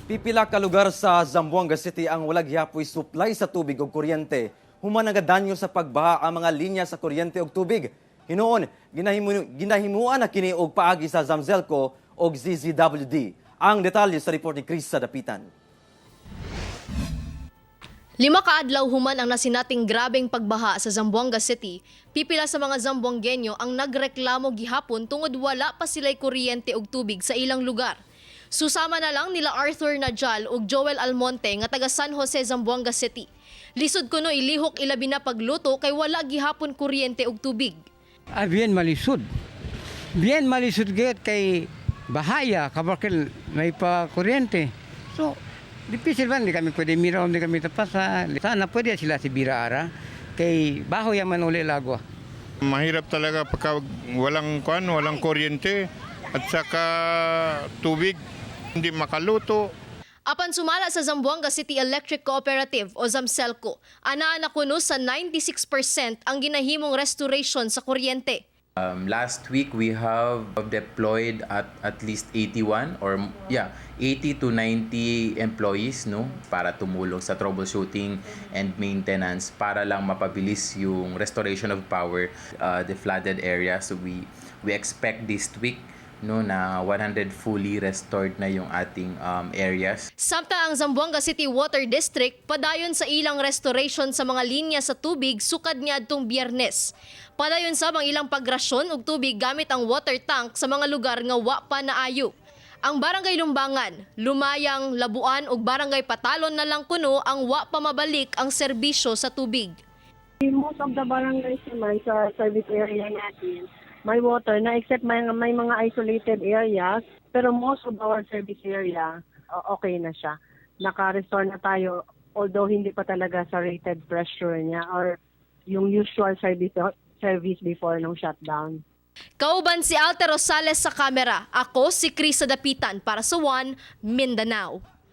Pipila ka lugar sa Zamboanga City ang wala gihapoy supply sa tubig ug kuryente. Human nagadanyo sa pagbaha ang mga linya sa kuryente ug tubig. Hinuon, ginahimuan na kini og paagi sa Zamcelco ug ZZWD. Ang detalye sa report ni Chris Sadapitan. 5 ka adlaw human ang nasinating grabeng pagbaha sa Zamboanga City, pipila sa mga Zamboangueño ang nagreklamo gihapon tungod wala pa sila'y kuryente ug tubig sa ilang lugar. Susama na lang nila Arthur Najal ug Joel Almonte nga taga San Jose, Zamboanga City. Lisod kuno ilihok ilabi na pagluto kay wala gihapon kuryente ug tubig. Ah, bien malisod. Bien malisod gayud kay bahaya kabakil may pa kuryente. So, difícil ba? Hindi kami pwede mira, hindi kami tapasa. Sana pwede sila si Bira ara. Kay baho yaman uli lagwa. Mahirap talaga pagka walang kwan, walang kuryente at saka tubig, hindi makaluto. Apan sumala sa Zamboanga City Electric Cooperative o Zamcelco, anaa na kuno sa 96% ang ginahimong restoration sa kuryente. Last week we have deployed at least 81 or, yeah, 80 to 90 employees, no, para tumulong sa troubleshooting and maintenance para lang mapabilis yung restoration of power, the flooded areas. So we expect this week, no, na 100 fully restored na yung ating areas. Samtang ang Zamboanga City Water District padayon sa ilang restoration sa mga linya sa tubig sukad niadtong Biyernes. Padayon sa ang ilang pagrasyon og tubig gamit ang water tank sa mga lugar nga wa pa naayo. Ang Barangay Lumbangan, Lumayang, Labuan ug Barangay Patalon na lang kuno ang wa pa mabalik ang serbisyo sa tubig. Most of the barangays naman sa service area natin, may water na except may mga isolated areas. Pero most of our service area, okay na siya. Naka-restore na tayo, although hindi pa talaga sa rated pressure niya or yung usual service service before nung shutdown. Kauban si Alter Rosales sa kamera. Ako si Krisa Dapitan para sa One Mindanao.